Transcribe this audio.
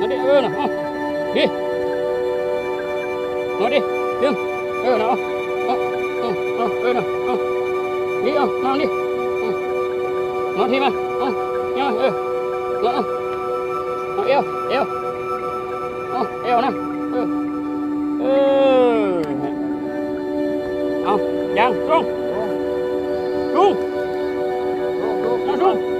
ເອົາດິ ເອີນະ ເອົາ ດີ ເອົາດິ ດຶງ ເອີນະ ເອົາ ເອົາ ເອົາ ເອີນະ ເອົາ ດີ ເອົາ ນອນດິ ເອົາ ນອນທີ່ມັນ ເອົາ ເອົາ ເອີ ເອົາ ເອົາ ເອົາ ເອວ ເອວ ເອົາ ເອວນະ ເອີ ເອີ ເອົາ ຍັງ ລົງ ລົງ ລົງ ລົງ ລົງ.